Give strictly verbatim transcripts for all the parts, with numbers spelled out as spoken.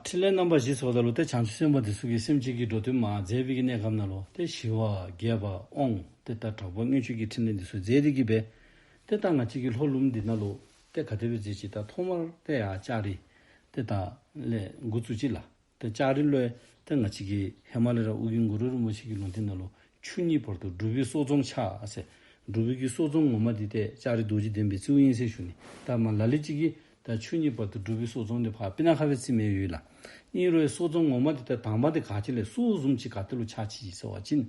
ཕྲིན་ལས་རྣམ་པ་བཞི་ཟེརཝ་ད་ལུ་ཏེ་བྱང་ཆུབ་སེམས་དཔའ་འདི་ཚུ་གིས་སེམས་ཅན་གྱི་འགྲོ་དོན་མར་མཛད་པའི་གི་གནས་སྐབས་ནང་ལུ་ཏེ་ཞི་བ་རྒྱས་པ་དབང་ཏེ་ད་དྲག་པོ་མངོན་སྤྱོད་ཀྱི་ཕྲིན་ལས་འདི་ཚུ་མཛད་དེ་གི་སྦེ་ཏེ་ད་ང་བཅས་ཀྱི་ལྷོ་ལུངམ་འདི་ནང་ལུ་ཏེ་ག་དེ་སྦེ་མཛད་ཅི། ད་ཐོག་མར་ཏེ་ཡར་ལྕགས་རི་ཏེ་ད་ལས་འགོ་བཙུགས་ཅི་ལགས། ཏེ་ལྕགས་རི་ལུ་ཏེ་ང་བཅས་ཀྱི་ཧེ་མ་ལས་ར་ཨོ་རྒྱན་གུ་རུ་རིན་པོ་ཆེ་གི་ལུང་བསྟན་ནང་ལུ་ཆུ་གཉིས་བར་དུ་འབྲུག་པའི་སྲོག་རྫོང་ཆགས་ཟེར། འབྲུག་པའི་གི་སྲོག་རྫོང་ངོ་མ་འདི་ཏེ་ལྕགས་རི་རྡོ་རྗེ་གདན་སྦེ་བརྩིཝ་ཨིན་ཟེར་ཞུ་ནི། ད་མར་ལ་ལུ་ཅིག་གིས་ད་ཆུ་གཉིས་བར་དུ་འབྲུག་པའི་སྲོག་རྫོང་འདི་ཕར་སྤུ་ན་ཁ་སྦེ་བརྩི་མི་ཡོད་ལགས། ཨིན་རུང་སྲོག་རྫོང་ངོ་མ་འདི་ད་དང་པ་འདི་ག་ཅི་ལས་སྲོག་བཟུམ་ཅིག་ག་ཏེ་ལུ་ཆགས་ཅི་ཟེར་བ་ཅིན་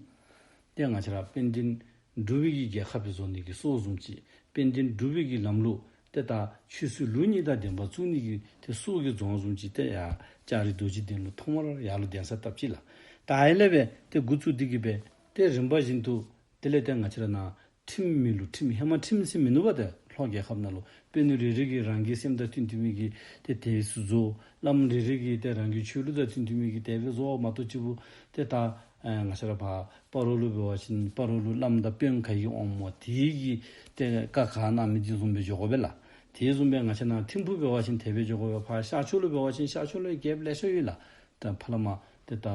ཏེ་ང་བཅས་ར་དཔལ་ལྡན་འབྲུག་པའི་གི་རྒྱལ་ཁབ་སྦེ་བཟོ་ནི་གི་སྲོག་བཟུམ་ཅིག། དཔལ་ལྡན་འབྲུག་པའི་གི་ལམ་ལུགས་ཏེ་ད་ཆོས་སྲིད་ལུགས་གཉིས་དང་ལྡན་པ་བཙུགས་ནི་གི་ཏེ་སྲོག་གི་རྫོང་བཟུམ་ཅིག་ཏེ་ཡར་ལྕགས་རི་རྡོ་རྗེ་གདན་ལུ་ཐོག་མར་ཡར་ལུ་གདན་ས་བཏབ་ཅི་ལགས། ད་ཨ་ནི་ལས་སྦེ་ཏེ་འགོ་བཙུགས་ཏེ་གི་སྦེ་ཏེ་རིམ་པ་བཞིན་དུ་དེ་ལས་ཏེ་ང་བཅས་ར་ནཱ་ཁྲིམས་མི་ལུ་ཁྲིམས་ཧེ་མ་ཁྲིམས་ཟེར་མིན་ནུག་པ། ཏེ་ལྷོ་རྒྱལ་ཁབ་ནང་ལུ་དཔོན་སློབ་རེ་རེ་གིས་རང་གི་སེམས་དང་མཐུན་མཐུན་མི་གི་ཏེ་དེ་ཚུ་བཟོ། བླམ་རེ་རེ་གིས་ཏེ་རང་གི་ཆོས་ལུགས་དང་མཐུན་མཐུན་མི་གི་དེ་སྦེ་བཟོ་མ་གཏོགས་ཅིག་པོ་ཏེ་ད་ཨེ་ང་བཅས་ར་ཕར་སྤ་རོ་ལུ་འབད་བ་ཅིན་སྤ་རོ་ལུ་བླམ་དང་དཔོན་ག་གིས་འོངམ་སྨོ་དེ་གིས་ཏེ་བཀའ་ག་གནང་མི་དེ་བཟུམ་སྦེ་འགྱོ་དགོ་པས་ལགས། དེ་བཟུམ་སྦེ་ང་བཅས་ནཱ་ཐིམ་ཕུག་འབད་བ་ཅིན་དེ་སྦེ་འགྱོ་དགོ་པས། ཕར་ཤར་ཕྱོགས་ལུ་འབད་བ་ཅིན་ཤར་ཕྱོགས་ལུ་རྒྱལཔོ་ལེ་ཤ་ཡོད་ལགས། ད་ཕར་ལས་མར་ཏེ་ད་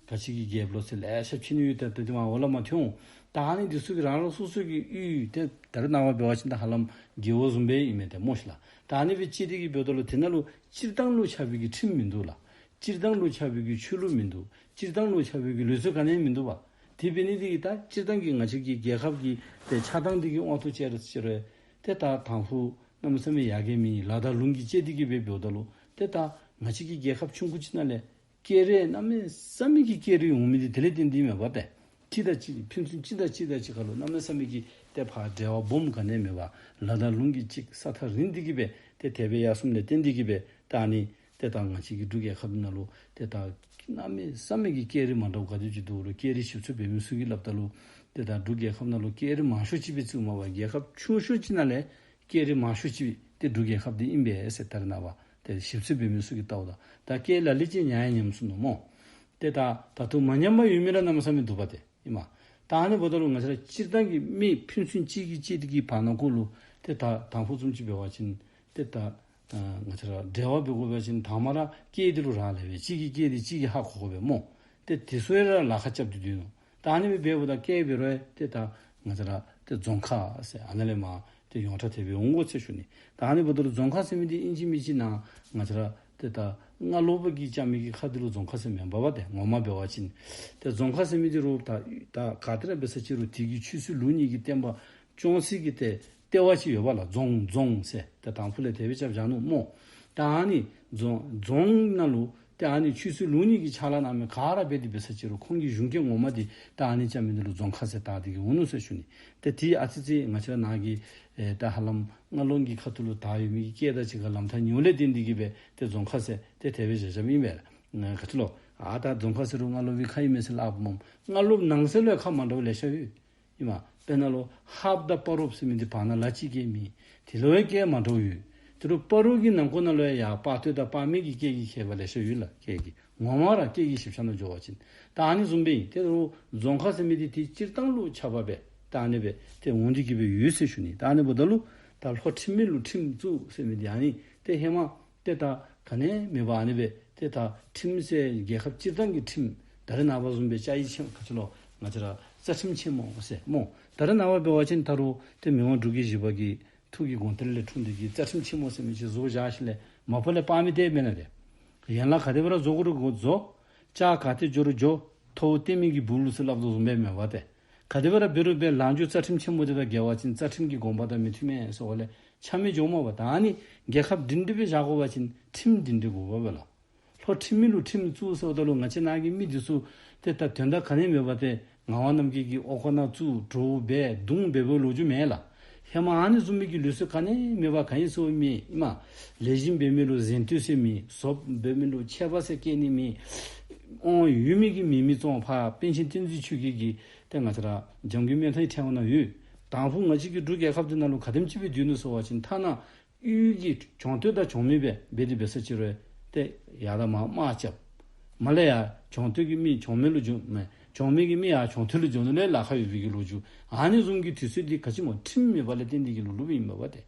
ག་ཅི་གི་རྒྱལཔོ་ལོ་ཟེར་ལེ་ཤ་ཕྱེ་ནི་ཡོད། ད་ཏེ་དེ་མར་འོག་ལས་མར་ཐོན་འོང་། ད་ཨ་ནི་འདི་ཚུ་གི་རང་རང་སོ་སོ་གི་ཡུལ་ཏེ་ད་རེས་ནངས་པ་འབད་བ་ཅིན་ད་ཧ་ལམ་རྒེད་འོག་བཟུམ་སྦེ་ཨིན་མས་ཏེ་སྨོ་ཤི་ལགས། ད་ཨ་ནི་སྦེ་བརྩི་སྟེ་གི་འབདཝ་ད་ལུ་དེ་ནང་ལུ་སྤྱིར་བཏང་ལུ་ཆགས་པའི་གི་ཁྲིམས་མིན་འདུག་ལགས། སྤྱིར་བཏང་ལུ་ཆགས་པའི་གི་ཆོས་ལུགས་མིན་འདུག། སྤྱིར་བཏང་ལུ་ཆགས་པའི་གི་ལུགས་སྲོལ་ག་ནི་ཡང་མིན་འདུག་པ། དེ་འབད་ནི་དེ་གིས་ད་སྤྱིར་བཏང་གི་ང་བཅས་ཀྱི་རྒྱལ་ཁབ་ཀྱི་ཏེ་ཆགས་སྟངས་དེ་གི་དབང་དུ་བྱས་ར་ཟེར་རུང་ཏེ་ད་དང་ཕུ་གནམ་མེད་ས་མེད་ཡར་རྒྱས་མེད། ལ་དང་ལུང་གིས་བཅད་དེ་གི་སྦེ་འབདཝ་ད་ལུ་ཏེ་ད་ང་བཅས་ཀྱི་རྒྱལ་ཁབ་ཆུང་ཀུ་ཅིག་ནང་ལས་སྐད་རིགས་གནམ་མེད་ས་མེད་ཀྱི་སྐད་རིགས་འོང་མི་འདི་དེ་ལས་བརྟེན་ཏེ་མེན་པ་ཏེ། གཅིག་དང་གཅིག་ཕན་ཚུན་གཅིག་དང་གཅིག་དང་གཅིག་ཁར་ལུ་གནམ་མེད་ས་མེད་ཀྱི་ཏེ་ཕར་འབྲེལ་བ་སྦོམ་ག་ནི་ཡང་མེད་པར་ལ་དང་ལུང་གིས་གཅིག་ས་ཐག་རིང་སྟེ་གི་སྦེ་ཏེ་དེ་སྦེ་ཡར་སོངམ་ལས་བརྟེན་ཏེ་གི་སྦེ་ད་ཨ་ནི་ཏེ་ད་ང་བཅས་ཀྱི་འབྲུག་རྒྱལ་ཁབ་ནང་ལུ་ཏེ་ད་གནམ་མེད་ས་མེད་ཀྱི་སྐད་རིགས་མ་འདྲཝ་ག་དེ་ཅིག་འདུག་རུང་སྐད་རིགས་ཞིབ་འཚོལ་འབད་མི་ཚུ་གིས་སླབ་ད་ལུ་ཏེ་ད་འབྲུག་རྒྱལ་ཁབ་ནང་ལུ་སྐད་རིགས་མང་ཤོས་ཅིག་སྦེ་བརྩིཝ་མ་པ་རྒྱལ་ཁབ་ཆུང་ཤོས་ཅིག་ནང་ལས་སྐད་རིགས་མང་ཤོས་ཅིག་ཏེ་འབྲུག་རྒྱལ་ཁབ་འདི་ཨིན་པས་ཟེར་ད་རེས་ནངས་པ་ཏེ་ཞིབ་འཚོལ་འབད་མི་ཚུ་གིས་བལྟཝ་ད་ད་སྐད་ལ་ལུ་ཅིག་ཉམས་ཡང་ཉམས་སོ་ནུག་སྨོ། ཏེ་ད་ད་ལྟོ་མ་ཉམས་པར་ཡོད་མི་ར་གནམ་མེད་ས་མེད་འདུག་པ་ཏེ་ཨིན་མས། ད་ཨ་ནི་འབདཝ་ད་ལུ་ང་བཅས་ར་སྤྱིར་བཏང་གི་མི་ཕན་ཚུན་གཅིག་གིས་གཅིག་གི་བར་ན་ཁོ་ལུ་ཏེ་ད་དང་ཕུ་བཟུམ་ཅིག་འབད་བ་ཅིན་ཏེ་ད་ཨ་ང་བཅས་ར་འབྲེལ་བ་འབད་དགོ་པ་ཅིན་དང་མ་ར་སྐད་འདི་ལུ་རག་ལས་པས། གཅིག་གི་སྐད་འདི་གཅིག་གིས་ཧ་གོ་དགོ་པས་སྨོ། ཏེ་དེ་ཚུ་ཡང་ར་ལཱ་ཁག་རྐྱབ་སྟེ་སྡོད་ནུག། ད་ཨ་ནི་སྦེ་འབདཝ་ད་སྐད་འབད་རུང་ཏེ་ད་ང་བཅས་ར་ཏེ་རྫོང་ཁ་ཟེར་ཨ་ནཱ་ལས་མར་ཏེ་ཡོངས་གྲགས་དེ་སྦེ་འོང་དགོ་ཟེར་ཞུ་ནི། ད་ཨ་ནི་འབདཝ་ད་ལུ་རྫོང་ཁ་ཟེར་མི་འདི་ཨིན་ཅི་མིན་ཅི་ནཱ་ང་བཅས་ར་ཏེ་ད་སྔ་ལོགས་པ་གིས་རྐྱབ་མི་གི་ཁ་འདི་ལུ་རྫོང་ཁ་ཟེར་མེན་པ་པ་ཏེ་ངོ་མ་འབད་བ་ཅིན་ཏེ་རྫོང་ཁ་ཟེར་མི་འདི་རུང་ད་ད་ག་ཏེ་ར་འབད་ས་ཅི་རུང་དེ་གི་ཆོས་སྲིད་ལུགས་གཉིས་ཀྱི་བསྟན་པ་སྐྱོང་སའི་གི་ཏེ་ལྟེ་བ་ཅིག་ཡོད་པ་ལགས། རྫོང་རྫོང་ཟེར་ཏེ་དང་ཕུ་ལས་དེ་སྦེ་རྐྱབ་བཞག་ནུག་སྨོ། ད་ཨ་ནི་རྫོང་རྫོང་ནང་ལུ་ཏེ་ཨ་ནི་ཆོས་སྲིད་ལུགས་གཉིས་ཀྱི་ཕྱག་ལཱ་གནང་མི་ག་ར་འབད་དེ་འབད་ས་ཅི་རུང་ཁོང་གི་གཞུང་སྐད་ངོ་མ་འདི་ད་ཨ་ནི་རྐྱབ་མི་འདི་ལུ་རྫོང་ཁ་ཟེར་བཏགས་ཏེ་གི་འོང་ནུག་ཟེར་ཞུ་ནི། ཏེ་དེ་ཨ་ཙི་ཙི་ང་བཅས་ར་ནཱ་གི་ཨེ་ད་ཧ་ལམ་སྔ་ལོགས་ཀྱི་ཁ་ཐུག་ལུ་དར་ཡོད་མི་གི་སྐད་དང་གཅིག་ཁར་ལམ་ཐག་ཉེཝ་ལས་བརྟེན་ཏེ་གི་སྦེ་ཏེ་རྫོང་ཁ་ཟེར་ཏེ་དེ་སྦེ་བཞག་བཞགཔ་ཨིན་པས་ལགས། ག་ཅི་ལོ། ཨ་ད་རྫོང་ཁ་ཟེར་རུང་སྔ་ལོགས་པའི་ཁ་ཨིན་མས་ཟེར་སླབ་སྨོ། སྔ་ལོགས་ནང་གསེས་ལུ་ཡང་ཁ་མ་འདྲཝ་ལེ་ཤ་ཡོད། ཨིན་མས། དཔེར་ན་ལུ་ཧཱཔ་དང་སྤ་རོཔ་ཟེར་མི་འདི་བར་ན་ལ་གཅིག་སྐད་མེད། དེ་ལུ་ཡང་སྐད་མ་འདྲཝ་ཡོད། དེ་རུང་སྤ་རོ་གི་ནང་འཁོད་ནང་ལུ་ཡང་ཡར་སྤ་སྟོད་དང་སྤ་སྨད་ཀྱི་སྐད་ཀྱི་ཁྱད་པར་ལེ་ཤ་ཡོད་ལགས། སྐད་ཀྱི་ངོ་མ་ར་སྐད་ཀྱི་ཞིབ་ཆ་ནང་འགྱོ་བ་ཅིན་ད་ཨ་ནི་བཟུམ་སྦེ་ཨིན། དེ་རུང་རྫོང་ཁ་ཟེར་མི་འདི་ཏེ་སྤྱིར་བཏང་ལུ་ཆགས་པ་སྦེ་ད་ཨ་ནི་སྦེ་ཏེ་འོང་སྟེ་གི་སྦེ་ཡོད་ཟེར་ཞུ་ནི། ད་ཨ་ནི་འབདཝ་ད་ལུ་ད་ལྷོ་ཁྲིམས་མེད་ལུ་ཁྲིམས་བཙུགས་ཟེར་མི་འདི་ཨ་ནི་ཏེ་ཧེ་མ་ཏེ་ད་ག་ནི་མེད་པར་ཨ་ནི་སྦེ་ཏེ་ད་ཁྲིམས་ཟེར་རྒྱལ་ཁབ་སྤྱིར་བཏང་གི་ཁྲིམས་ད་རེས་ནངས་པ་བཟུམ་སྦེ་བཅའ་ཡིག་ཆེན་ག་ཅི་ལོ་ང་བཅས་ར་རྩ་ཁྲིམས་ཆེན་མོ་ཟེར་སྨོ། ད་རེས་ནངས་པ་འབད་བ་ཅིན་ད་རུང་ཏེ་མི་དབང་འབྲུག་རྒྱལ་བཞི་པ་གི་ཐུགས་ཀྱི་དགོངས་གཏེར་ལས་འཁྲུངས་ཏེ་གི་རྩ་ཁྲིམས་ཆེན་མོ་ཟེར་མི་ཅིག་བཟོ་བཞག་ཞིནམ་ལས་མ་པ་ལས་དཔག་མི་དེ་མེན་ན་ཏེ། ཡན་ལག་ག་དེ་སྦེ་ར་བཟོ་དགོ་རུང་བཟོ། ལྕགས་ག་ཏེ་འགྱོ་རུང་འགྱོ། ཐོཝ་བསྟན་མི་གི་སྦུག་ལུ་ཟེར་སླབ་དོ་བཟུམ་སྦེ་མེན་པ་ཏེ། ག་དེ་སྦེ་ར་འབད་རུང་འབད་ལངས་རྒྱུ་རྩ་ཁྲིམས་ཆེན་མོ་དེ་དང་འགལ་བ་ཅིན་རྩ་ཁྲིམས་ཀྱི་དགོངས་པ་དང་མི་མཐུན་མས་ཟེར་བ་ལས་ཆ་མེད་འགྱོཝ་མས་པ། ད་ཨ་ནི་རྒྱལ་ཁབ་སྒྲིང་སྒྲི་སྦེ་བཞག་དགོ་པ་ཅིན་ཁྲིམས་སྒྲིང་སྒྲི་དགོ་པས་ལགས། ལྷོ་ཁྲིམས་མེད་ལུ་ཁྲིམས་བཙུགས་ཟེརཝ་ད་ལུ་ང་བཅས་ནཱ་གི་མི་འདི་ཚུ་ཏེ་ད་དོན་དག་ག་ནི་མེད་པར་ཏེ་ངག་དབང་རྣམ་རྒྱལ་གྱིས་ཨོ་ཁོ་ན་བཙུགས་དྲོ་འབད་བརྡུང་འབད་བའི་ལོ་རྒྱུས་མེན་ལགས། ཧེ་མ་ཨ་ནི་བཟུམ་མའི་གི་ལུགས་སྲོལ་ག་ནི་མེད་པར་ག་ཨིན་ཟེར་མི་ཨིན་མས། ལེགས་ཤོམ་འབད་མི་ལུ་གཟེངས་བསྟོད་ཟེར་མེད། ཟོགཔ་འབད་མི་ལུ་ཆད་པ་ཟེར་བཀལ་ནི་མེད། དབང་ཡོད་མི་གིས་མེད་མི་བཙོང་། ཕར་པཎ་ཆེན་བསྟན་འཛིན་ཆོས་རྒྱལ་གྱིས་ཏེ་ང་བཅས་ར་འཇམ་མགོན་སྨོན་མཐའི་ཕྲེང་བ་ནང་ཡོད། དང་ཕུ་ང་བཅས་ཀྱི་འབྲུག་རྒྱལ་ཁབ་འདི་ནང་ལུ་ག་དེམ་ཅིག་སྦེ་སྡོད་ནུག་ཟེར་བ་ཅིན་ཐ་ན་གཡུས་ཀྱི་གྱོང་སྟོད་དང་གྱོང་མེད་སྦེ་འབད་དེ་འབད་ས་ཅིག་རུང་ཏེ་ཡར་དང་མར་དམག་རྐྱབ། མར་ལས་ཡར་གྱོང་སྟོད་ཀྱི་མི་གྱོང་མེད་ལུ་འགྱོ་མས། གྱོང་མེད་ཀྱི་མི་ཡར་གྱོང་སྟོད་ལུ་འགྱོ་ནི་ལས་ལཱ་ཁག་ཡོད་པའི་གི་ལོ་རྒྱུས། ཨ་ནི་བཟུམ་གྱི་དུས་ཚོད་འདི་ག་ཅི་སྨོ། ཁྲིམས་མེད་པ་ལས་བརྟེན་ཏེ་གི་ལོ་ལུ་སྦེ་ཨིན་པས་པ་ཏེ།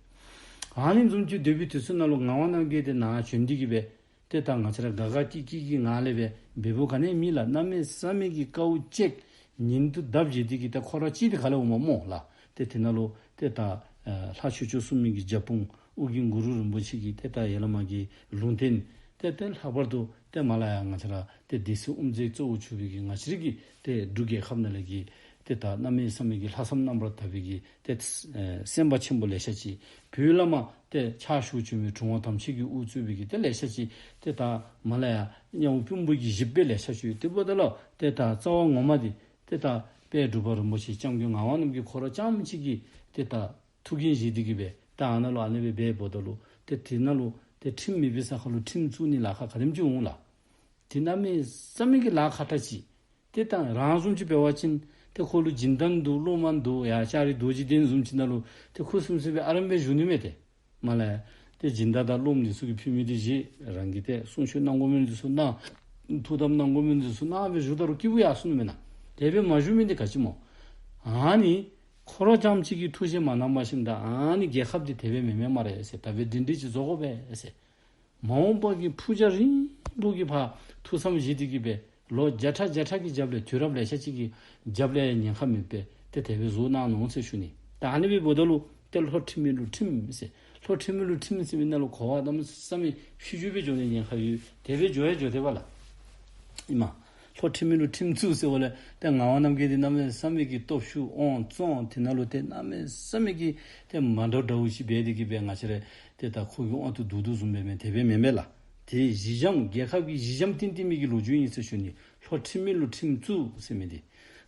ཨ་ནི་བཟུམ་ཅིག་སྡོད་པའི་དུས་ཚོད་ནང་ལུ་ངག་དབང་རྣམ་རྒྱལ་དེ་ནཱ་བྱོན་ཏེ་གི་སྦེ་ ཏེ་ད་ང་བཅས་ར་དགའ་དགའ་སྐྱིད་སྐྱིད་ཀྱི་ངང་ལས་སྦེ་འབད་འབདཝ་ག་ནི་མེད་ལགས། གནམ་མེད་ས་མེད་ཀྱི་དཀའཝ་སྤྱད་ཉིན་དུ་བརྡབ་བཞེས་ཏེ་གིས་ད་ཁོ་ར་གཅིག་དེ་ག་ལས་འོངམ་སྨོ་ལགས། ཏེ་དེ་ནང་ལུ་ཏེ་ད་ཨ་ལྷ་ཆོས་སྐྱོང་སྲུང་མའི་གི་རྒྱབ་དཔུང་ཨོ་རྒྱན་གུ་རུ་རིན་པོ་ཆེ་གི་ཏེ་ད་ཡ་ལ་མ་གི་ལུང་བསྟན། ཏེ་ཏེ་ལྷག་པར་དུ་ཏེ་མ་ལ་ཡ་ང་བཅས་ར་ཏེ་སྡེ་སྲིད་དབུ་མཛད་གཙོ་བོ་གྱུར་པའི་གི་ང་བཅས་རའི་གི་ཏེ་འབྲུག་རྒྱལ་ཁབ་ནང་ལས་ཀྱི་ཏེ་ད་གནམ་མེད་ས་མེད་ཀྱི་ལྷག་བསམ་རྣམ་པར་དག་པའི་གི་ཏེ་ཨེ་སེམས་དཔའ་ཆེན་པོ་ལེ་ཤ་ཅིག། བོད་ལས་མར་ཏེ་ཕྱག་ཞུ་བྱོན་མི་དྲུང་པ་དམ་ཆོས་ཀྱིས་དབུ་གཙོས་པའི་གི་ཏེ་ལེ་ཤ་ཅིག། ཏེ་ད་མ་ལ་ཡ་མཉམ་པོ་སྤུན་པོ་གི་གཞི་སྦེ་ལེ་ཤ་ཅིག་ཡོད། དེ་འབདཝ་ད་ལུ་ཏེ་ད་རྩ་བ་ངོ་མ་འདི་ཏེ་ད་དཔལ་འབྲུག་པ་རིན་པོ་ཆེ་སྐྱབས་མགོན་ངག་དབང་རྣམ་རྒྱལ་ཁོ་ར་རྐྱངམ་གཅིག་གིས་ཏེ་ད་ཐུགས་འགན་བཞེས་ཏེ་གིས་སྦེ་ད་ཨ་ནཱ་ལུ་ཨ་ནི་སྦེ་འབདཝ་ད་ལུ་ཏེ་དེ་ནང་ལུ་ཏེ་ཁྲིམས་མེད་པའི་ས་ཁར་ལུ་ཁྲིམས་བཙུགས་ནི་ལཱ་ཁག་ག་དེམ་ཅིག་འོང་ལགས། དེ་གནམ་མེད་ས་མེད་ཀྱི་ལཱ་ཁག་དྲགས་ཅིག། ཏེ་ད་རང་བཟུམ་ཅིག་འབད་བ་ཅིན་ཏེ་ཁོ་ལུ་སྦྱིན་བདག་འདུག། སློབ་མ་འདུག། ཡར་ལྕགས་རི་རྡོ་རྗེ་གདན་བཟུམ་ཅིག་ནང་ལུ་ཏེ་ཁུ་སིམ་སིམ་སྦེ་ཨ་རམ་སྦེ་བཞུགས་ནི་མས་ཏེ། མ་ལ་ཡ་ཏེ་སྦྱིན་བདག་དང་སློབ་མ་འདི་ཚུ་གིས་ཕུལ་མི་འདི་བཞེས། རང་གིས་ཏེ་གསུང་ཆོས་གནང་དགོ་མི་འདི་ཚུ་གནང་། ཐུགས་དམ་གནང་དགོ་མི་འདི་ཚུ་གནང་སྦེ་བཞུགས་ད་རུང་སྐྱིད་པོ་ཡར་སོང་ནི་མེན་ན། དེ་སྦེ་མ་བཞུགས་མི་འདི་ག་ཅི་སྨོ། ཨ་ནི་ཁོ་ར་རྐྱངམ་གཅིག་གིས་ཐུགས་བཞེད་མ་གནང་བ་ཅིན་ད་ཨ་ནི་རྒྱལ་ཁབ་འདི་དེ་སྦེ་མེན་མས་སྨ་རེ་ཟེར། ད་འབད་སྒྲིང་སྒྲི་ཅིག་བཟོ་དགོ་པས་ཟེར། མ་འོངས་པ་གི་ཕུགས་རྒྱང་རིང་པོ་གི་ཕར་ཐུགས་བསམ་བཞེས་ཏེ་གིས་སྦེ་ལོ་བརྒྱ་ཕྲག་བརྒྱ་ཕྲག་གི་རྒྱབ་ལས་དུས་རབས་ལེ་ཤ་ཅིག་གི་རྒྱབ་ལས་ཉེན་ཁ་མེད་པར་ཏེ་དེ་སྦེ་བཟོ་གནང་ནུག་ཟེར་ཞུ་ནི། ད་ཨ་ནི་སྦེ་འབདཝ་ད་ལུ་ཏེ་ལྷོ་ཁྲིམས་མེད་ལུ་ཁྲིམས་ཟེར། ལྷོ་ཁྲིམས་མེད་ལུ་ཁྲིམས་ཟེར་མི་ནང་ལུ་གོ་བ་གནམ་མེད་ས་མེད་ཤུགས་ཆེ་སྦེ་འགྱོ་ནི་ཉེན་ཁ་ཡོད། དེ་སྦེ་འགྱོ་ཡང་འགྱོ་དེས་པ་ལགས། ཨིན་མས། ལྷོ་ཁྲིམས་མེད་ལུ་ཁྲིམས་བཙུགས་ཟེར་བ་ལས་ཏེ་ངག་དབང་རྣམ་རྒྱལ་འདི་གནམ་མེད་ས་མེད་ཀྱི་སྟོབས་ཤུགས་དབང་བཙོང་། དེ་ནང་ལུ་ཏེ་གནམ་མེད་ས་མེད་ཀྱི་ཏེ་མ་འདྲཝ་འདྲཝ་ཅིག་འབད་དེ་གིས་སྦེ་ང་བཅས་ར་ཏེ་ད་ཁོ་གི་དབང་དུ་བསྡུ་བསྡུཝ་བཟུམ་སྦེ་མེན། དེ་སྦེ་མེན་མས་ལགས། ཏེ་གཞི་འགྱམ་རྒྱལ་ཁབ་ཀྱི་གཞི་འགྱམ་བཏིང་བཏིང་མི་གི་ལོ་རྒྱུས་ཨིན་ཟེར་ཞུ་ནི། ལྷོ་ཁྲིམས་མེད་ལུ་ཁྲིམས་བཙུགས་ཟེར་མི་འདི།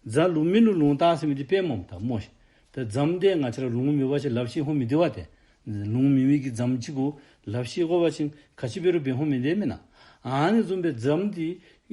རྫ་ལུང་མེད་ལུ་ལུང་བཏགས་ཟེར་མི་འདི་དཔེ་སྨོ་ད་སྨོ་ཤིག། ཏེ་རྫམ་འདི་ང་བཅས་ར་ལུང་མེད་པ་ཅིན་ལགཔ་བཤེད་ཧོ་མི་བདེ་བ་ཏེ། ལུང་མེད་མི་གི་རྫམ་ཅིག་གུ་ལགཔ་བཤེད་དགོ་པ་ཅིན་ག་ཅི་འབད་རུང་འབད་ཧོ་མི་བདེ་མེན་ན། ཨ་ནི་བཟུམ་སྦེ་རྫམ་འདི་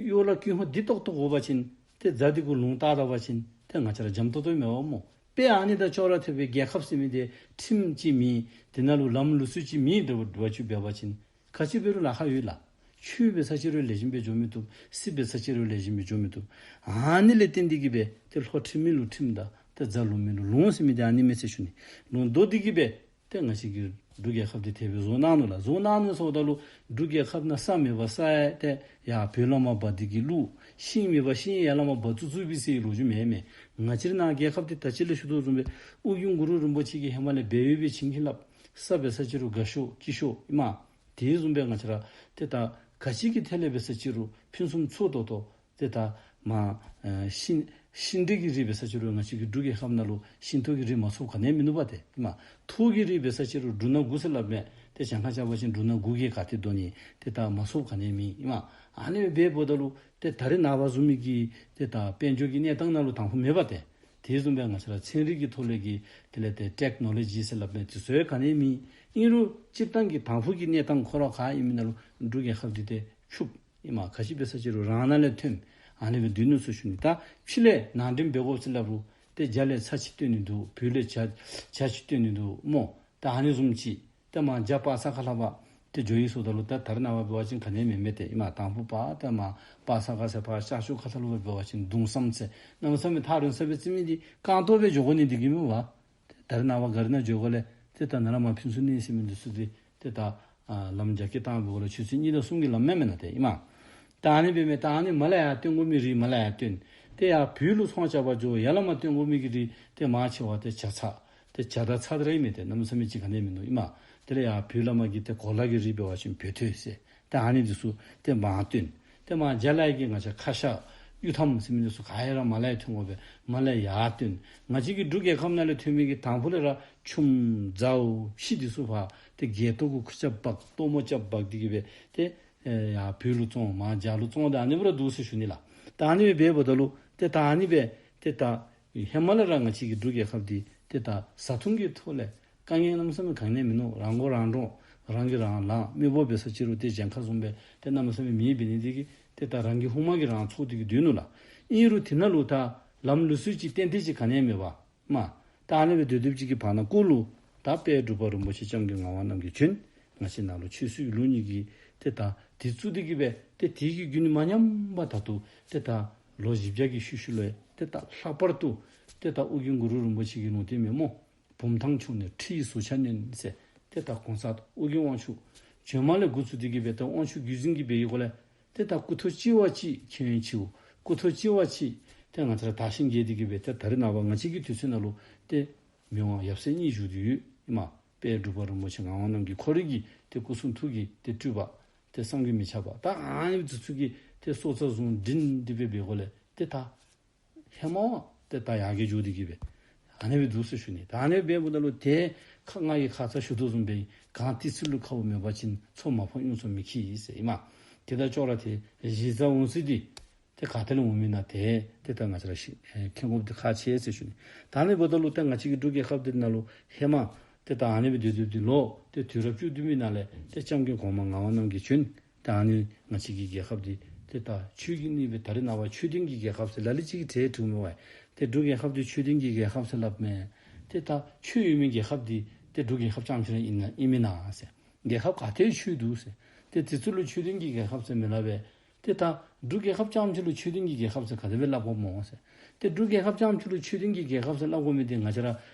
གཡོག་ལ་ཀུན་ཧོ་བདེ་ཏོག་ཏོ་དགོ་པ་ཅིན་ཏེ་རྫ་འདི་གུ་ལུང་བཏགས་ད་པ་ཅིན་ཏེ་ང་བཅས་ར་འཇམ་ཏོང་ཏོ་མེན་པ་སྨོ། དཔེ་ཨ་ནི་དང་ཅོག་ར་འཐདཔ་སྦེ་རྒྱལ་ཁབ་ཟེར་མི་འདི་ཁྲིམས་ཅིག་མེད། དེ་ནང་ལུ་ལམ་ལུགས་སྲོལ་ཅིག་མེད་འདྲཝ་འདྲཝ་ཅིག་འབད་བ་ཅིན་ག་ཅི་འབད་རུང་ལཱ་ཁག་ཡོད་ལགས། ཆོས་འབད་ས་ཅིག་རུང་ལེགས་ཤོམ་སྦེ་འགྱོ་མི་བཏུབ། སྲིད་འབད་ས་ཅིག་རུང་ལེགས་ཤོམ་སྦེ་འགྱོ་མི་བཏུབ། ཨ་ནི་ལས་བརྟེན་ཏེ་གིས་སྦེ་ཏེ་ལྷོ་ཁྲིམས་མེད་ལུ་ཁྲིམས་དང་ཏེ་རྫ་ལུང་མེད་ལུ་ལུང་ཟེར་མི་འདི་ཨ་ནི་མས་ཟེར་ཞུ་ནི། ལུང་བསྡུ་སྟེ་གིས་སྦེ་ཏེ་ང་བཅས་ཀྱི་འབྲུག་རྒྱལ་ཁབ་འདི་དེ་སྦེ་བཟོ་གནང་ནུག་ལགས། བཟོ་གནང་ནུག་ཟེརཝ་ད་ལུ་འབྲུག་རྒྱལ་ཁབ་ནང་ས་མེད་པར་ས་ཡང་ཏེ་ཡར་བོད་ལས་མར་འབག་སྟེ་གིས་བླུགས། ཤིང་མེད་པར་ཤིང་ཡར་ལས་མར་འབག་བཙུགས་བཙུགས་པས་ཟེར་ལོ་རྒྱུས་མེན་མས། ང་བཅས་རའི་ནཱ་རྒྱལ་ཁབ་འདི་ད་ཅི་ལས་ཞུ་དོ་བཟུམ་སྦེ་ཨོ་རྒྱན་གུ་རུ་རིན་པོ་ཆེ་གིས་ཧེ་མ་ལས་འབད་ཡོད་པའི་བྱིན་གྱིས་བརླབས། ས་འབད་ས་ཅིག་རུང་དགའ་ཤོས་སྐྱིད་ཤོས་ཨིན་མས། དེ་བཟུམ་སྦེ་ང་བཅས་ར་ཏེ་ད་ག་ཅི་གི་ཐད་ལས་འབད་ས་ཅིག་རུང་ཕུན་སུམ་ཚོགས་ཏོག་ཏོ། ཏེ་ད་མར་ཨེ་ཤིང་ཤིང་འབྲས་ཀྱི་རིགས་འབད་ས་ཅིག་རུང་ང་བཅས་ཀྱི་འབྲུག་རྒྱལ་ཁབ་ནང་ལུ་ཤིང་ཏོག་གི་རིགས་མ་ཚུགསཔ་ག་ནི་ཡང་མིན་ནུག་པ་ཏེ་ཨིན་མས། ཐོག་གི་རིགས་འབད་ས་ཅིག་རུང་འབྲུ་སྣ་དགུ་ཟེར་སླབ་མས། ཏེ་གྱངས་ཁ་རྐྱབ་པ་ཅིན་འབྲུ་སྣ་དགུ་གིས་ག་ཏེ་དོ་ནི་ཏེ་ད་མ་ཚུགསཔ་ག་ནི་ཡང་མེད་ཨིན་མས། ཨ་ནི་སྦེ་འབདཝ་ད་ལུ་ཏེ་ད་རེས་ནངས་པ་བཟུམ་མའི་གི་ཏེ་ད་དཔལ་འབྱོར་གྱི་གནས་སྟངས་ནང་ལུ་དང་ཕུ་མེད་པ་ཏེ། དེ་བཟུམ་སྦེ་ང་བཅས་ར་ཚན་རིག་གི་ཐོག་ལས་ཀྱི་དེ་ལས་ཏེ་ཊེཀ་ནོ་ལོ་ཇི་ཟེར་སླབ་མི་དེ་ཚུ་ཡང་ག་ནི་ཡང་མེད། ཨིན་རུང་སྤྱིར་བཏང་གི་དང་ཕུ་གི་གནས་སྟངས་ཁོ་ར་ག་ཨིན་མི་ནང་ལུ་འབྲུག་རྒྱལ་ཁབ་འདི་ཏེ་ཕྱུགཔོ་ཨིན་མས། ག་ཅི་འབད་ས་ཅིག་རུང་རང་ནང་ལས་ཐོནམ་ཨ་ནི་སྦེ་སྡོད་ནུག་ཟེར་ཞུ་ནི། ད་ཕྱི་ལས་ནང་འདྲེན་འབད་དགོ་ཟེར་སླབ་རུང་ཏེ་རྒྱ་ལས་ཚྭ་ཅིག་བཏོན་ནི་འདུག། བོད་ལས་ཇ་ཇ་ཅིག་བཏོན་ནི་འདུག་སྨོ། ད་ཨ་ནི་བཟུམ་ཅིག། ཏེ་མར་རྒྱ་པ་ས་ཁ་ལས་ཕར་ཏེ་འགྱོ་ཡི་ཟེརཝ་ད་ལུ་ད་ད་རེས་ནངས་པ་འབད་བ་ཅིན་ག་ནི་ཡང་མེད་མས་ཏེ་ཨིན་མས། དང་ཕུ་པ་ཏེ་མར་པ་ས་ག་ཟེར་ཕར་ཤར་ཕྱོགས་ཁ་ཐུག་ལུ་འབད་བ་ཅིན་གདུང་བསམ་ཟེར་གནམ་མེད་ས་མེད་ཐག་རིང་ས་སྦེ་རྩིས་མི་འདི་རྐང་སྟོང་སྦེ་འགྱོ་དགོ་ནི་འདི་གིས་མས་པ། ཏེ་ད་རེས་ནངས་པ་གཱ་རི་ནང་འགྱོ་དགོ་ལས་ཏེ་ད་ནཱ་ལས་མར་ཕུན་ཚོགས་གླིང་ཟེར་མི་འདི་ཚུ་འདི་ཏེ་ད་ཨ་ལམ་རྒྱ་སྐྱེད་བཏང་འབད་དགོ་ལས་ཆུ་ཚོད་གཉིས་དང་གསུམ་གྱི་ལམ་མས་མེན་ན་ཏེ་ཨིན་མས། ད་ཨ་ནི་འབད་མི་ད་ཨ་ནི་མར་ལས་ཡར་བཏོན་དགོ་མི་རིགས་མར་ལས་ཡར་བཏོན། ཏེ་ཡར་བོད་ལུ་ཚོང་རྐྱབ་པར་འགྱོ། ཡར་ལས་མར་བཏོན་དགོ་མི་གི་རིགས་ཏེ་མང་ཆེ་བ་ཏེ་ཇ་ཚྭ། ཏེ་ཇ་དང་ཚྭ་དེ་ར་ཨིན་མས། ཏེ་གནམ་མེད་ས་མེད་ཅིག་ག་ནི་ཡང་མིན་འདུག་ཨིན་མས། དེ་ལས་ཡར་བོད་ལས་མར་གྱི་ཏེ་གོ་ལ་གི་རིགས་འབད་བ་ཅིན་བོད་ཐེལ་ཟེར། ཏེ་ཨ་ནི་འདི་ཚུ་ཏེ་མར་བཏོན། ཏེ་མར་རྒྱ་ལས་ཀྱི་ང་བཅས་ཁ་ཤ་གཡུ་ཐམ་ཟེར་མི་འདི་ཚུ་ག་ཡ་ར་མར་ལས་ཡར་ཐོན་དགོ་པས། མར་ལས་ཡར་བཏོན། ང་བཅས་ཀྱི་འབྲུག་རྒྱལ་ཁབ་ནང་ལས་ཐོན་མི་གི་དང་ཕུ་ལས་ར་ཆུམ་རྫའུ་ཕྱེ་འདི་ཚུ་ཕར་ཏེ་སྒལ་ཏོ་གུ་ཁུར་ཆ་འབག་སྟོང་མོ་ཆ་འབག་སྟེ་གིས་སྦེ་ཏེ་ཨེ་ཡར་བོད་ལུ་བཙོང་མར་རྒྱ་ལུ་བཙོང་ད་ཨ་ནི་སྦེ་ར་འདུག་ཟེར་ཞུ་ནི་ལགས། ད་ཨ་ནི་སྦེ་འབདཝ་ད་ལུ་ཏེ་ད་ཨ་ནི་སྦེ་ཏེ་ད་ཧེ་མ་ལས་ར་ང་བཅས་ཀྱི་འབྲུག་རྒྱལ་ཁབ་འདི་ཏེ་ད་བཟའ་འཐུང་གི་ཐོག་ལས་དཀའ་ངལ་གནམ་མེད་ས་མེད་ག་ནི་ཡང་མིན་ནུག། རང་མགོ་རང་འདྲོངས་རང་གིས་རང་ལངས། མི་འབོར་འབད་ས་ཅིག་རུང་ཏེ་གཞན་ཁར་བཟུམ་སྦེ་ཏེ་གནམ་མེད་ས་མེད་མེདཔ་འབད་ནི་འདི་གིས་ཏེ་ད་རང་གི་ཧུ་མ་གིས་རང་འཚོ་སྟེ་གིས་སྡོད་ནུག་ལགས། ཨིན་རུང་དེ་ནང་ལུ་ད་ལམ་ལུགས་སྲོལ་ཅིག་ཏན་ཏན་ཅིག་ག་ནི་ཡང་མེད་པར་མ། ད་ཨ་ནི་སྦེ་སྡོད་སྡོདཔ་ཅིག་གི་བར་ན་ཀོ་ལུ་ད་དཔལ་འབྲུག་པ་རིན་པོ་ཆེ་སྐྱབས་མགོན་ངག་དབང་རྣམ་རྒྱལ་བྱོན། ང་བཅས་ནང་ལུ་ཆོས་སྲིད་ལུགས་གཉིས་ཀྱི་ཏེ་ད་འདི་བཙུགས་ཏེ་གིས་སྦེ་ཏེ་དེ་གི་བརྒྱུད་ནས་མ་ཉམས་པར་ད་ལྟོ་ཏེ་ད་ལོ་བཞི་བརྒྱ་གི་ཤུལ་ཤུལ་ལུ་ཡང་ཏེ་ད་ལྷག་པར་དུ་ཏེ་ད་ཨོ་རྒྱན་གུ་རུ་རིན་པོ་ཆེ་གི་ལུང་བསྟན་མེན་སྨོ། བུམ་ཐང་ཕྱུག་ནས་ཁྲི་ཡི་ཟུར་ཆ་བསྣན་ཟེར། ཏེ་ད་གོང་ས་ཨོ་རྒྱན་དབང་ཕྱུག་ བྱོནམ་ལས་འགོ་བཙུགས་ཏེ་གི་སྦེ་ཏེ་དབང་ཕྱུག་བརྒྱུད་འཛིན་གྱི་སྦེ་ཡི་གོ་ལས་ཏེ་ད་སྐུ་ཐོག་གཅིག་བ་གཅིག་མཁྱེན་ཡོན་ཆེཝ། སྐུ་ཐོག་གཅིག་བ་གཅིག་ཏེ་ང་བཅས་ར་དར་ཞིང་རྒྱས་ཏེ་གི་སྦེ་ཏེ་ད་རེས་ནངས་པ་ང་བཅས་ཀྱི་དུས་ཚོད་ནང་ལུ་ཏེ་མི་དབང་ཡབ་སྲས་གཉིས་བཞུགས་ཏེ་ཡོད་ཨིན་མས། དཔལ་འབྲུག་པ་རིན་པོ་ཆེ་ངག་དབང་རྣམ་རྒྱལ་ཁོ་རའི་གི་ཏེ་སྐུ་གསུང་ཐུགས་ཀྱི་ཏེ་སྤྲུལ་པ་ཏེ་བསམ་གྱིས་མི་ཁྱབ་པ། ད་ཨ་ནི་འདི་ཚུ་གིས་ཏེ་སྲོག་རྩ་བཟུང་སྒྲིང་སྒྲི་སྦེ་འབད་གོ་ལས་ཏེ་ད་ཧེ་མ་བ་ཏེ་ད་ཡར་རྒྱས་འགྱོ་སྟེ་གི་སྦེ་ཨ་ནི་སྦེ་འདུག་ཟེར་ཞུ་ནི། ད་ཨ་ནི་སྦེ་འབདཝ་ད་ལུ་ཏེ་ཁ་ང་གིས་ཁ་ཙ་ཞུ་དོ་བཟུམ་སྦེ་གངས་ཏི་སེ་ལུ་ཁཝ་མེད་པ་ཅིན་མཚོ་མ་ཕམ་གཡུ་མཚོ་མི་འཁྱིལ་ཟེར་ཨིན་མས། ཏེ་ད་ཅོག་ར་ཏེ་གཞི་རྩ་འོང་ས་འདི་ཏེ་ག་ཏེ་ལས་འོང་མི་ན་ཏེ་ཏེ་ད་ང་བཅས་ར་ཤེས་མཁྱེན་དགོཔ་འདི་ཁག་ཆེ་ཟེར་ཞུ་ནི། ད་ཨ་ནི་འབདཝ་ད་ལུ་ཏེ་ང་བཅས་ཀྱི་འབྲུག་རྒྱལ་ཁབ་འདི་ནང་ལུ་ཧེ་མ་ཏེ་ད་ཨ་ནི་སྦེ་སྡོད་སྡོདཔ་འདི་ལུ་ཏེ་དུས་རབས་བཅུ་བདུན་པའི་ནང་ལས་ཏེ་སྐྱབས་མགོན་གོང་མ་ངག་དབང་རྣམ་རྒྱལ་བྱོན། ད་ཨ་ནི་ང་བཅས་ཀྱི་རྒྱལ་ཁབ་འདི་ཏེ་ད་ཆོས་ཀྱི་གནས་སྦེ་ད་རེས་ནངས་པ་ཆོས་ལྡན་གྱི་རྒྱལ་ཁབ་ཟེར་ལ་ལུ་ཅིག་གིས་གྲས་དྲིཝ་མས་པ། ཏེ་འབྲུག་རྒྱལ་ཁབ་འདི་ཆོས་ལྡན་གྱི་རྒྱལ་ཁབ་ཟེར་སླབ་མས། ཏེ་ད་ཆོས་ཡོད་མི་རྒྱལ་ཁབ་འདི་ཏེ་འབྲུག་རྒྱལ་ཁབ་རྐྱངམ་ཅིག་ར་ཨིན་ན་ཨིན་མེན་ན་ཟེར། རྒྱལ་ཁབ་ག་ཏེ་ཆོས་འདུག་ཟེར། ཏེ་དེ་ཚུ་ལུ་ཆོས་ལྡན་གྱི་རྒྱལ་ཁབ་ཟེར་མི་སླབ་པས། ཏེ་ད་འབྲུག་རྒྱལ་ཁབ་རྐྱངམ་ཅིག་ལུ་ཆོས་ལྡན་གྱི་རྒྱལ་ཁབ་ཟེར་ག་དེ་སྦེ་སླབ་དགོཔ་སྨོ་ཟེར། ཏེ་འབྲུག་རྒྱལ་ཁབ་རྐྱངམ་ཅིག་ལུ་ཆོས་ལྡན་གྱི་རྒྱལ་ཁབ་ཟེར་སླབ་དགོ་མི་འདི་ང་བཅས་ར་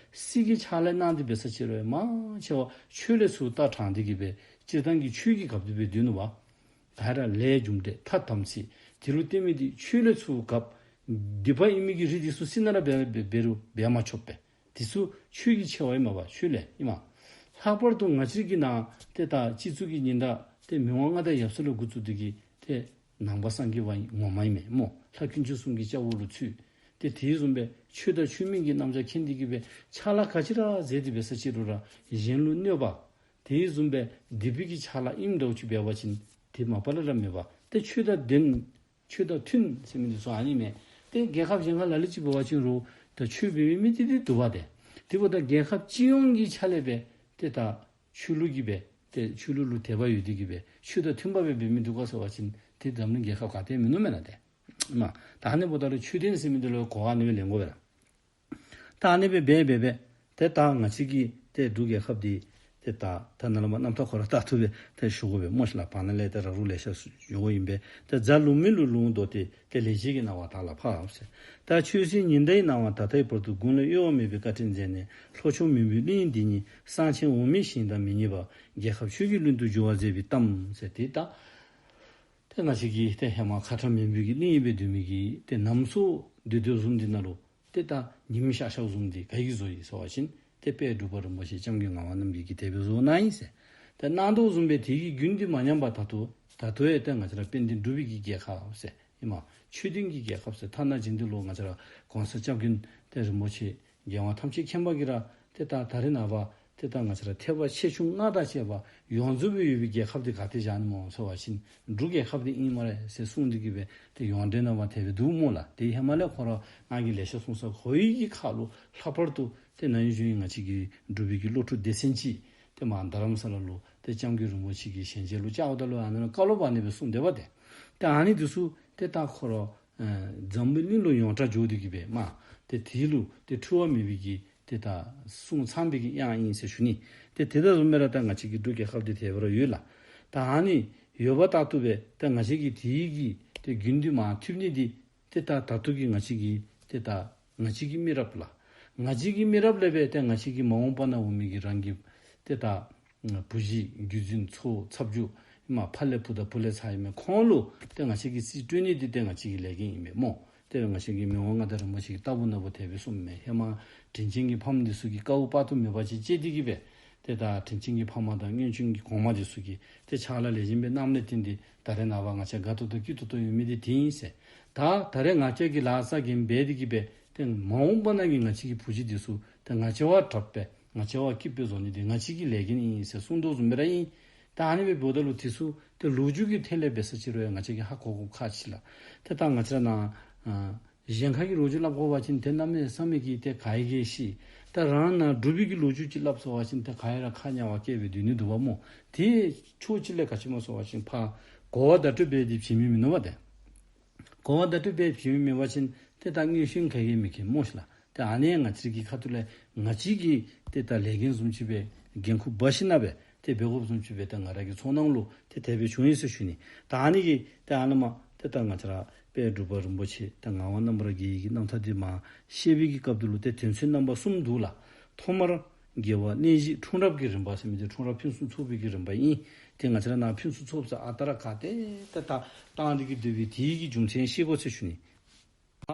སྲིད་ཀྱི་ཕྱག་ལཱ་གནང་སྟེ་འབད་ས་ཅིག་རུང་མང་ཆེ་བ་ཆོས་ལས་ཚུར་ལྟ་དྲངས་ཏེ་གི་སྦེ་སྤྱིར་བཏང་གི་ཆོས་ཀྱི་སྐབས་འདི་སྦེ་སྡོད་ནུག་པ། ག་ར་ལས་རྒྱུ་འབྲས་ཐ་དམ་ཚིག་དེ་ལུ་བརྟེན་མི་འདི་ཆོས་ལས་ཚུར་སྐབས་སྡིག་པ་ཨིན་མི་གི་རིགས་འདི་ཚུ་སྲིད་ནང་ར་འབད་འབད་འབད་རུང་འབད་མ་ཆོགཔ་སྦེ། དེ་ཚུ་ཆོས་ཀྱི་ཆེ་བ་ཨིན་མས་པ། ཆོས་ལས་ཨིན་མས། ལྷག་པར་དུ་ང་བཅས་ཀྱི་ནང་ཏེ་ད་སྤྱི་གཙུག་གི་ཉི་ཟླ་ཏེ་མི་དབང་མངའ་བདག་ཡབ་སྲས་ལས་འགོ་བཙུགས་ཏེ་གི་ཏེ་ནང་པ་སངས་རྒྱས་པ་ངོ་མ་ཨིན་མས་སྨོ། ལྷ་དཀོན་མཆོག་གསུམ་གྱི་སྐྱབས་འོག་ལུ་ཚུད། ཏེ་དེ་བཟུམ་སྦེ་ཆོས་དང་ཆོས་མིན་གྱི་རྣམ་གཞག་མཁྱེན་ཏེ་གི་སྦེ་ཕྱག་ལཱ་ག་ཅི་ར་མཛད་དེ་འབད་ས་ཅིག་རུང་ར་གཞན་ལུ་གནོད་པ་དེ་བཟུམ་སྦེ་སྡིག་པའི་གི་ཕྱག་ལཱ་ཨིནམ་འདྲཝ་ཅིག་འབད་བ་ཅིན་དེ་མ་པ་ལས་ར་མེད་པ། ཏེ་ཆོས་དང་ལྡན་ཆོས་དང་མཐུན་ཟེར་མི་འདི་ཚུ་ཨ་ནི་མས། ཏེ་རྒྱལ་ཁབ་གཞན་ཁར་ལ་ལུ་ཅིག་འབད་བ་ཅིན་རུང་ད་ཆོས་འབད་མི་མི་འདི་འདི་འདུག་པ་ཏེ། དེ་འབདཝ་ད་རྒྱལ་ཁབ་སྤྱི་ཡོངས་ཀྱི་ཆ་ལས་སྦེ་ཏེ་ད་ཆོས་ལུགས་ཀྱི་སྦེ་ཏེ་ཆོས་ལུགས་ལུ་དད་པ་ཡོད་དེ་གི་སྦེ་ཆོས་དང་མཐུན་པ་སྦེ་འབད་མི་འདུག་ག་ཟེར་བ་ཅིན་ཏེ་འཛམ་གླིང་རྒྱལ་ཁབ་ག་ཏེ་མིན་ནུག་མེན་ན་ཏེ། མ་ད་ཨ་ནི་འབདཝ་ད་ལུ་ཆོས་ལྡན་ཟེར་མི་འདི་ལུ་གོ་བ་ཨ་ནི་སྦེ་ལེན་དགོ་པས་ལགས། ད་ཨ་ནི་སྦེ་འབད་འབད་སྦེ་ཏེ་ད་ང་བཅས་ཀྱི་ཏེ་འབྲུག་རྒྱལ་ཁབ་འདི་ཏེ་ད་ད་ནཱ་ལས་མར་རྣམ་ཐར་ཁོ་ར་ད་ལྟོ་སྦེ་ཏེ་ཞུ་དགོ་པས་སྨོ་ཤིག་ལགས། བར་ན་ལས་ཏེ་ར་རུང་ལེ་ཤ་ཞུ་དགོཔ་ཨིན་པས། ཏེ་རྫ་ལུང་མི་ལུ་ལུང་བརྡོལ་ཏེ་ཏེ་ལེགས་བྱས་ཀྱི་སྣང་བ་དག་ལ་ཕབ་ཟེར། ད་ཆོས་སྲིད་ཉི་ཟླའི་སྣང་བ་ད་ལྟའི་བར་དུ་དགུང་ལ་གཡོ་བ་མེད་པའི་བཀའ་དྲིན་མཛད་ནས་ལྷོ་ཕྱོགས་མུན་པའི་གླིང་འདི་ཉིད་གསང་ཆེན་འོག་མིན་ཞིང་དང་མི་ཉམས་པར་རྒྱལ་ཁབ་ཆོས་ཀྱི་གླིང་དུ་འགྱུར་བར་མཛད་པའི་གཏམ་ཟེར། ཏེ་ད་ཏེ་ང་བཅས་ཀྱི་ཏེ་ཧེ་མ་ཁ་ཁྲ་མུན་པའི་གི་གླིང་སྦེ་སྡོད་མི་གི་ཏེ་ནམ་སོ་སྡོད་སྡོདཔ་བཟུམ་འདི་ནང་ལུ་ཏེ་ད་ཉིམ་ཤར་ཤརཝ་བཟུམ་འདི་ག་གིས་བཟོ་ཡི་ཟེར་བ་ཅིན་ཏེ་དཔལ་འབྲུག་པ་རིན་པོ་ཆེ་སྐྱབས་མགོན་ངག་དབང་རྣམ་རྒྱལ་གྱིས་དེ་སྦེ་བཟོ་གནང་ཡི་ཟེར། ཏེ་གནང་དོ་བཟུམ་སྦེ་དེ་གི་རྒྱུན་འདི་མ་ཉམས་པར་ད་ལྟོ་ད་ལྟོ་ཡང་ཏེ་ང་བཅས་ར་དཔལ་ལྡན་འབྲུག་པའི་གི་རྒྱལ་ཁབ་ཟེར་ཨིན་མས། ཆོས་ལྡན་གྱི་རྒྱལ་ཁབ་ཟེར། ཐ་ན་རྗེ་འདི་ལུ་ང་བཅས་ར་གོང་ས་སྐྱབས་མགོན་ཏེ་རིན་པོ་ཆེ་རྒྱལ་དབང་ཐམས་ཅད་མཁྱེན་པ་གིས་ར་ཏེ་ད་ད་རེས་ནངས་པ་ཏེ་ད་ང་བཅས་ར་ཐེག་པ་ཆེ་ཆུང་སྔགས་དང་བཅས་པ་ཡོངས་རྫོགས་སྦེ་ཡོད་པའི་རྒྱལ་ཁབ་འདི་ག་ཏེ་བཞག་ནི་སྨོ་ཟེར་བ་ཅིན་འབྲུག་རྒྱལ་ཁབ་འདི་ཨིན་སྨ་རེ་ཟེར་གསུངས་ཏེ་གི་སྦེ་ཏེ་ཡོངས་འབྲེལ་ནང་མར་དེ་སྦེ་འདུག་སྨོ་ལགས། ཏེ་ཧེ་མ་ལས་ཁོ་ར་ང་གིས་ལེ་ཤ་གསུངས་ས་གོ་བའི་གི་ཁར་ལུ་ལྷག་པར་དུ་ཏེ་ན་ཧིང་གཞེས་ཧིང་ང་བཅས་ཀྱི་འབྲུག་པའི་གི་སློབ་ཕྲུག་སྡེ་ཚན་ཅིག་ཏེ་མར་རྡ་རམ་ས་ལ་ལུ་ཏེ་སྐྱབས་མགོན་རིན་པོ་ཆེ་གི་ཞལ་མཇལ་ལུ་བཅརཝ་ད་ལུ་ཨ་ནཱ་ལུ་བཀའ་སློབ་ཨ་ནི་སྦེ་གསུངས་དེས་པ་ཏེ། ཏེ་ཨ་ནི་འདི་ཚུ་ཏེ་ད་ཁོ་ར་ཨེ་འཛམ་བུ་གླིང་ལུ་ཡོངས་གྲགས་འགྱོ་སྟེ་གི་སྦེ་མ་ཏེ་དེ་ལུ་ཏེ་འཁྲུལ་བ་མེད་པའི་གི་ཏེ་ད་གསུང་ཚངས་པའི་གི་དབྱངས་ཨིན་ཟེར་ཞུ་ནི། ཏེ་དེ་དང་བཟུམ་སྦེ་ར་ད་ང་བཅས་ཀྱི་འབྲུག་རྒྱལ་ཁབ་འདི་དེ་སྦེ་ར་ཡོད་ལགས། ད་ཨ་ནི་ཡོདཔ་ལྟར་དུ་སྦེ་ད་ང་བཅས་ཀྱིས་དེ་གི་ཏེ་རྒྱུན་འདི་མ་མཐུད་ནི་འདི་ཏེ་ད་ད་ལྟོ་གི་ང་བཅས་ཀྱི་ཏེ་ད་ང་བཅས་ཀྱི་མི་རབས་ལགས། ང་བཅས་ཀྱི་མི་རབས་ལས་སྦེ་ཏེ་ང་བཅས་ཀྱི་མ་འོངས་པ་ན་འོང་མི་གི་རང་གི་ཏེ་ད་བུ་གཞི་བརྒྱུད་འཛིན་ཚའོ་ཚ་བརྒྱུད་མ་ཕ་ལས་བུ་དང་བུ་ལས་ཚ་ཨིན་མས། ཁོང་ལུ་ཏེ་ང་བཅས་ཀྱིས་རྩིས་སྤྲོད་ནི་འདི་ཏེ་ང་བཅས་ཀྱི་ལས་འགན་ཨིན་མས་སྨོ། ཏེ་ང་བཅས་ཀྱི་མི་དབང་མངའ་བདག་རིན་པོ་ཆེ་གིས་རྟག་བུ་ན་བུ་དེ་སྦེ་གསུངམ་མས། ཧེ་མ་དྲིན་ཅན་གྱི་ཕམ་འདི་ཚུ་གིས་དཀའཝ་དཔག་ཏུ་མེད་པ་ཅིག་སྤྱད་དེ་གི་སྦེ་ཏེ་ད་དྲིན་ཅན་གྱི་ཕ་མ་དང་སྔོན་བྱོན་གྱི་གོང་མ་འདི་ཚུ་གིས་ཏེ་ཕྱག་ལཱ་ལེགས་ཤོམ་སྦེ་གནངམ་ལས་བརྟེན་ཏེ་ད་རེས་ནངས་པ་ང་བཅས་དགའ་ཏོག་ཏོ་སྐྱིད་ཏོག་ཏོ་ཡོད་མི་འདི་དེ་ཨིན་ཟེར། ད་ད་རེས་ང་བཅས་ཀྱིས་ལཱ་ས་འགན་འབད་དེ་གི་སྦེ་ཏེ་མ་འོངས་པ་ན་གི་ང་བཅས་ཀྱི་བུ་གཞི་འདི་ཚུ་ཏེ་ང་བཅས་བ་དྲགཔ་སྦེ་ང་བཅས་བ་སྐྱིདཔ་སྦེ་བཟོ་ནི་འདི་ང་བཅས་ཀྱི་ལས་འགན་ཨིན་ཟེར་གསུངས་དོ་བཟུམ་སྦེ་ར་ཨིན། ད་ཨ་ནི་སྦེ་འབདཝ་ད་ལུ་དེ་ཚུ་ཏེ་ལོ་རྒྱུས་ཀྱི་ཐད་ལས་འབད་ས་ཅིག་རུང་ཡང་ང་བཅས་ཀྱིས་ཧ་གོ་དགོཔ་ཁག་ཆེ་ལགས། ཏེ་ད་ང་བཅས་ར་ནཱ་ཨ་གཞན་ཁ་གི་ལོ་རྒྱུས་སླབ་དགོ་པ་ཅིན་ཏེ་གནམ་མེད་ས་མེད་ཀྱི་ཏེ་ག་ཡི་གི་ཤེས། ད་རང་ནཱ་འབྲུག་པའི་གི་ལོ་རྒྱུས་ཅིག་སླབ་ཟེར་བ་ཅིན་ཏེ་ག་ཡི་ར་ཁ་ཉ་བ་སྐྱེ་བའི་སྡོད་ནི་འདུག་པ་སྨོ། དེ་ཕྱོགས་གཅིག་ལས་ག་ཅི་སྨོ་ཟེར་བ་ཅིན་ཕར་གོ་བ་བརྡ་སྤྲོད་འབད་དེ་བྱིན་མི་མིན་ནུག་པ་ཏེ། གོ་བ་བརྡ་སྤྲོད་འབད་བྱིན་མི་མེད་པ་ཅིན་ཏེ་ད་དངོས་ཤུལ་ག་གིས་མི་མཁྱེན་སྨོ་ཤིག་ལགས། ཏེ་ཨ་ནི་ང་བཅས་ཀྱི་ཁ་ཐུག་ལས་ང་བཅས་ཀྱིས་ཏེ་ད་ལས་འགན་བཟུམ་ཅིག་སྦེ་འགན་ཁུར་འབག་ཞིན་ན་སྦེ་ཏེ་འབད་དགོཔ་བཟུམ་ཅིག་སྦེ་ཏེ་ང་ར་གི་ཚོར་སྣང་ལུ་ཏེ་དེ་སྦེ་བྱུང་ཡི་ཟེར་ཞུ་ནི། ད་ཨ་ནི་གིས་ཏེ་ཨ་ནཱ་མར་ཏེ་ད་ང་བཅས་ར་དཔལ་འབྲུག་པ་རིན་པོ་ཆེ་ཏེ་ངག་དབང་རྣམ་པར་རྒྱལ་གྱི་རྣམ་ཐར་འདི་མར་བཤད་པའི་གི་སྐབས་འདི་ལུ་ཏེ་དོན་ཚན་རྣམ་པ་གསུམ་འདུག་ལགས། ཐོག་མར་ དགེ་བ་གནས་བཞི་འཁྲུངས་རབས་ཀྱི་རིམ་པ་ཟེར་མི་དེ་འཁྲུངས་རབས་ཕུན་སུམ་ཚོགས་པའི་གི་རིམ་པ་ཨིན། དེ་ང་བཅས་ར་ནཱ་ཕུན་སུམ་ཚོགསཔ་ཟེར་ཨ་རྟག་ར་ག་ཏེ་ད་ད་བཏང་སྟེ་གི་སྡོད་པའི་དེའི་གི་རྒྱུ་མཚན་ཤེས་དགོ་ཟེར་ཞུ་ནི།